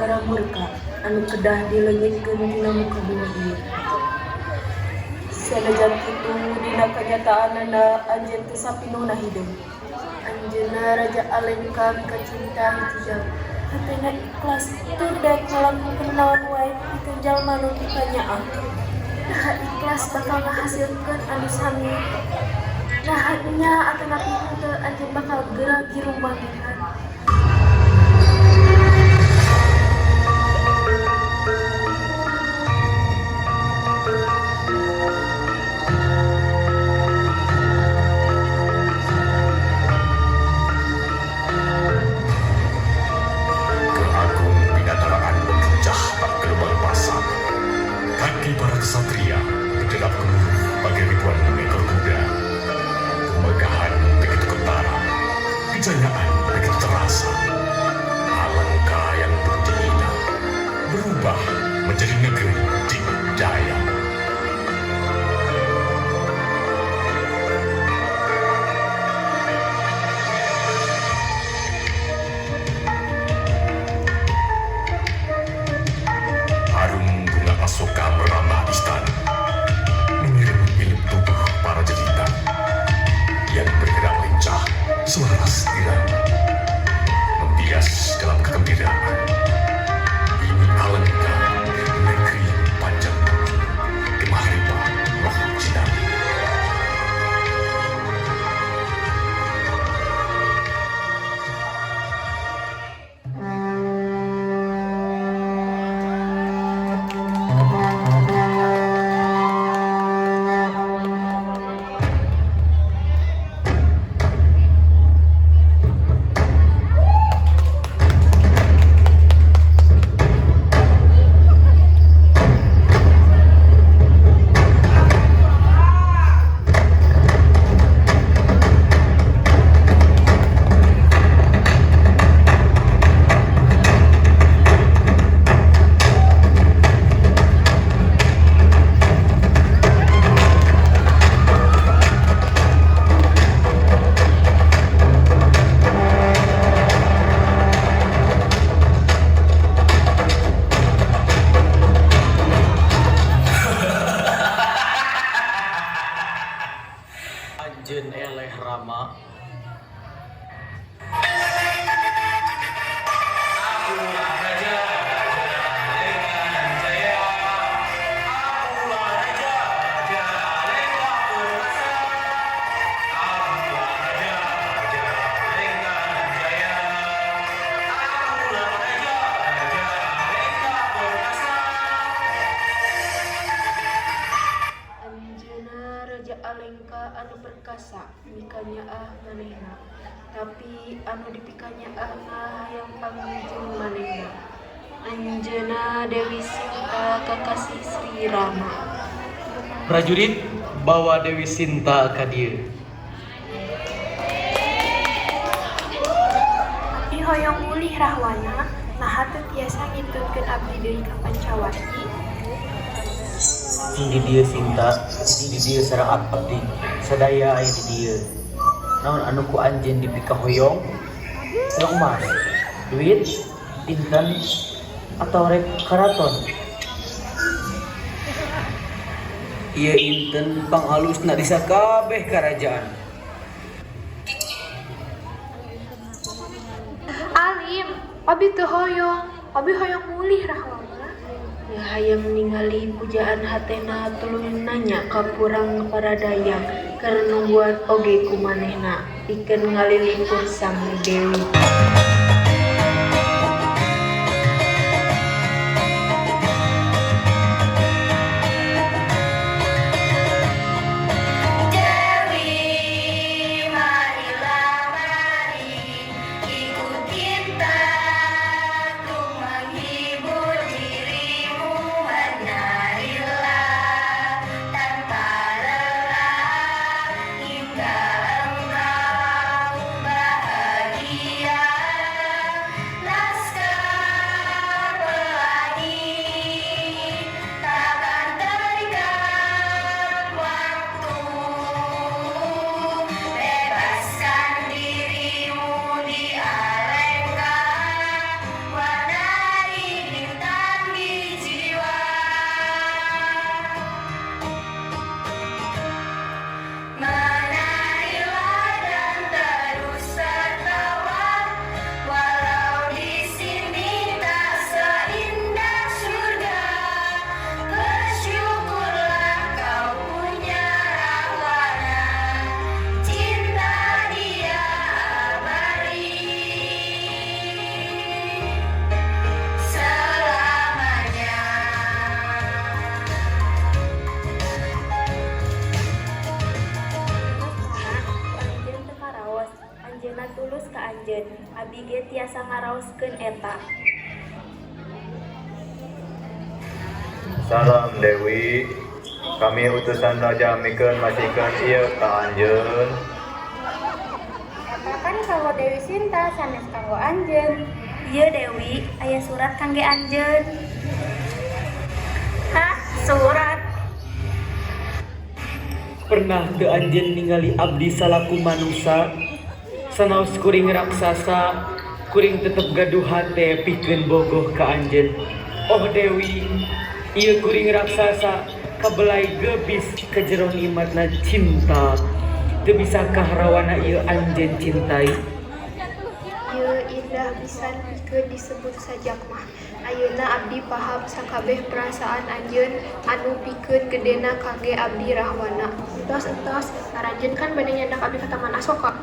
angkara murka anu kedah dileungitkeun tina muka bumi ieu. Sanajan kitu dina kanyataanana anjeun teu sapinuhna hideung. Anjeunna Raja Alengka mikacinta hiji jalma. Hatena ikhlas tur daek ngalakukeun naon wae pikeun jalma nu dikanyaah. Naha ikhlas bakal ngahasilkeun anu sami? Naha nya atanapi henteu anjeun bakal geura girung manggihan? Keagung binataraan membuncah bak gelombang pasang. Kaki para kesatria berderap gemuruh bagai ribuan ekor kuda. Kemegahan begitu kentara, kejayaan begitu terasa. Alengka yang dulu dihina berubah menjadi negeri dikdaya. Harum bunga asoka merambah istana, mengirim ilip tubuh para jelita yang bergerak lincah selaras irama, membias dalam kegembiraan. Ini Alengka, negeri panjang gemah ripah loh jinawi. Anjeun eleh Rama. Akulah raja, raja Alengka Jaya. Akulah raja, raja Alengka Perkasa. Akulah raja, raja Alengka Jaya. Akulah raja, raja Alengka Perkasa. Anjeunna Raja Alengka anu perkasa mikanyaah manehna. Tapi anu dipikanyaahna hayang panggih jeung manehna. Anjeunna Dewi Sinta kakasih Sri Rama. Prajurit, bawa Dewi Sinta ka dieu. Abdi hoyong mulih Rahwana, naha teu tiasa ngintunkeun abdi deui ka Pancawati? Cing di dieu Sinta, cing di dieu sareng abdi, sadaya aya di dieu. Naon anu ku anjeun dipikahoyong? Hoyong emas, duit, inten, atau rek karaton? Ieu inten pangalusna di sakabeh karajaan. Alim, abi teu hoyong, abi hoyong mulih Rahwana. Hayang ningali pujaan hatena tuluy nanya ka Purang Paradayang keur nungguan oge ku manehna pikeun ngalilipur sang dewi. Dewi, marilah mari ikut kita untuk menghibur dirimu, menarilah tanpa lelah hingga engkau bahagia. tiasa ngaraoskeun eta. Salam Dewi, kami utusan raja mikeun masihkeun ieu ka anjeun. Eta kan kanggo Dewi Sinta sanes kanggo anjeun. Ieu Dewi, aya surat kangge anjeun. Hah, surat? Pernah teu anjeun ningali abdi salaku manusa? Sanaos kuring raksasa, kuring tetep gaduh hate pikeun bogoh ka anjeun. Oh Dewi, ieu kuring raksasa kabelai gebis ka jero nikmatna cinta. Teu bisakah rawana ieu anjeun cintai? Ieu indah pisan pikeun disebut sajak mah. Ayeuna abdi paham sakabeh perasaan anjeun anu pikeun gedena kangge abdi Rahwana. Entos-entos, aranjeun kan bade nyandak abdi ka Taman Asoka.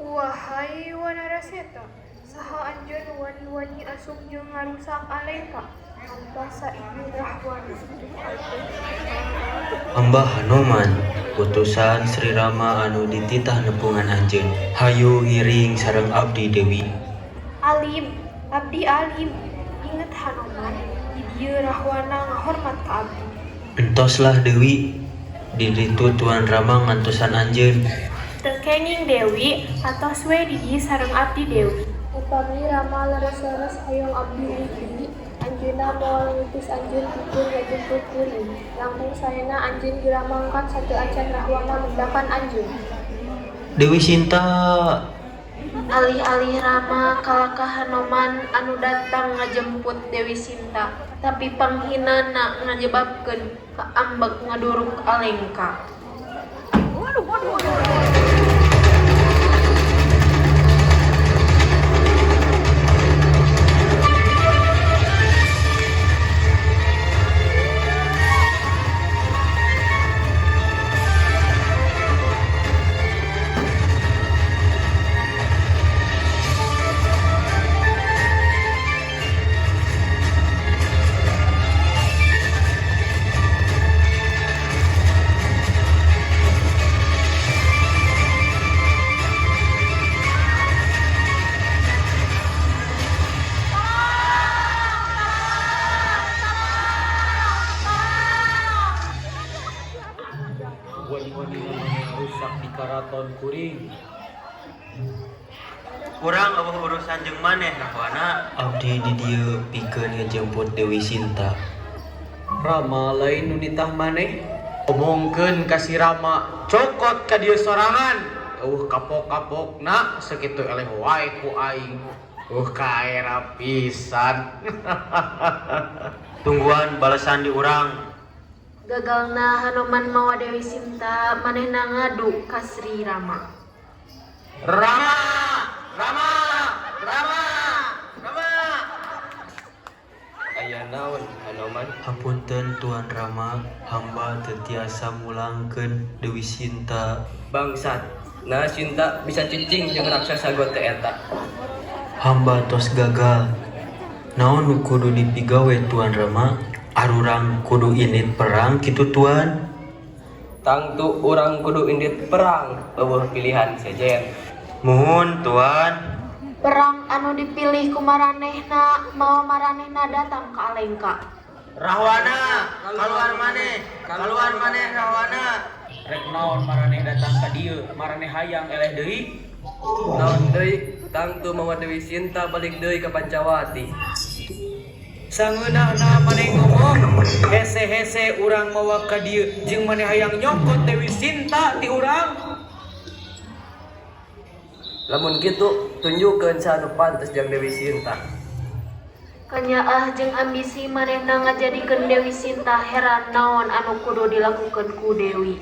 Wahai Wanara Seta, saha anjeun wani-wani asup jeung ngarusak Alengka tanpa saijin Rahwana? Hamba Hanoman, utusan Sri Rama anu dititah nepungan anjeun. Hayu ngiring sareng abdi Dewi. Alim, abdi alim. Inget Hanoman, di dieu Rahwana ngahormat ka abdi. Entoslah Dewi, di ditu Tuan Rama ngantosan anjeun. Teu kenging Dewi, atos we di dieu sareng abdi Dewi. Upami Rama leres-leres hoyong abdi uih deui, anjeunna moal ngutus anjeun pikeun ngajemput kuring. Langkung saena anjeun geura mangkat sateuacan Rahwana mendakan anjeun. Dewi Sinta. Alih-alih Rama kalakah Hanoman anu datang ngajemput Dewi Sinta, tapi panghinana nganyebabkeun kaambek ngaduruk Alengka. Wani-wani maneh rusak di karaton kuring. Urang euweuh urusan jeung maneh Rahwana. Abdi di dieu pikeun ngajemput Dewi Sinta. Rama lain nu nitah maneh. Omongkeun ka si Rama, cokot ka dieu sorangan. Euweuh kapok-kapokna sakitu eleh wae ku aing. Kaera pisan. Tungguan balesan di urang. Gagalna Hanoman mawa Dewi Sinta, manehna ngadu ka Sri Rama. Rama! Rama! Rama! Rama! Aya naon Hanoman? Hapunten Tuan Rama, hamba teu tiasa mulangkeun Dewi Sinta. Bangsat, nah Sinta bisa cicing jeung raksasa gote eta. Hamba tos gagal. Naon nu kudu dipigawe Tuan Rama? Arurang kudu indit perang kitu Tuan? Tangtu urang kudu indit perang, euweuh pilihan sejen. Muhun Tuan. Perang anu dipilih ku maranehna mawa maranehna datang ka Alengka. Rahwana, kaluar maneh, kaluar maneh Rahwana. Rek naon maraneh datang ka dieu, maraneh hayang eleh deui. Naon deui, tangtu mawa Dewi Sinta balik deui ka Pancawati. Sangeunahna maneh ngomong, hese-hese urang mawa ka dieu jeung maneh hayang nyokot Dewi Sinta ti urang. Lamun kitu, tunjukkeun saha nu pantes jang Dewi Sinta. Kanyaah jeung ambisi manehna ngajadikeun Dewi Sinta heran naon anu kudu dilakukeun ku Dewi.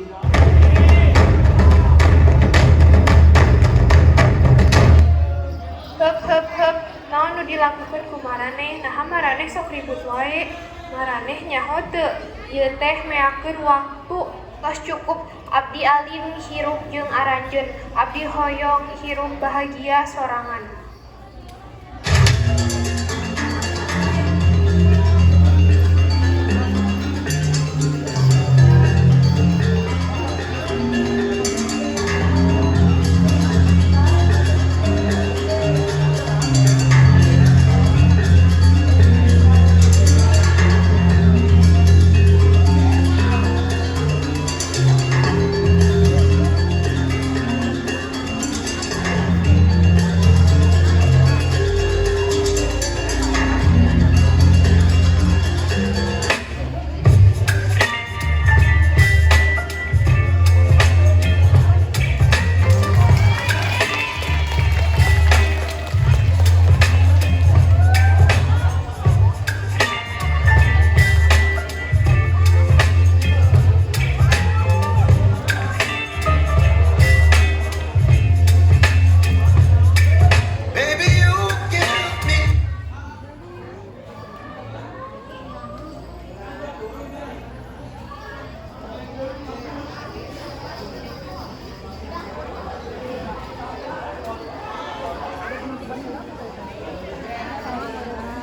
Heup heup heup, naon nu dilakukeun ku maraneh, naha maraneh sok ribut wae. Maraneh nyaho teu, ieu teh meakeun waktu. Tos cukup, abdi alim hirup jeung aranjeun, abdi hoyong hirup bahagia sorangan.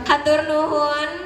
Hatur nuhun.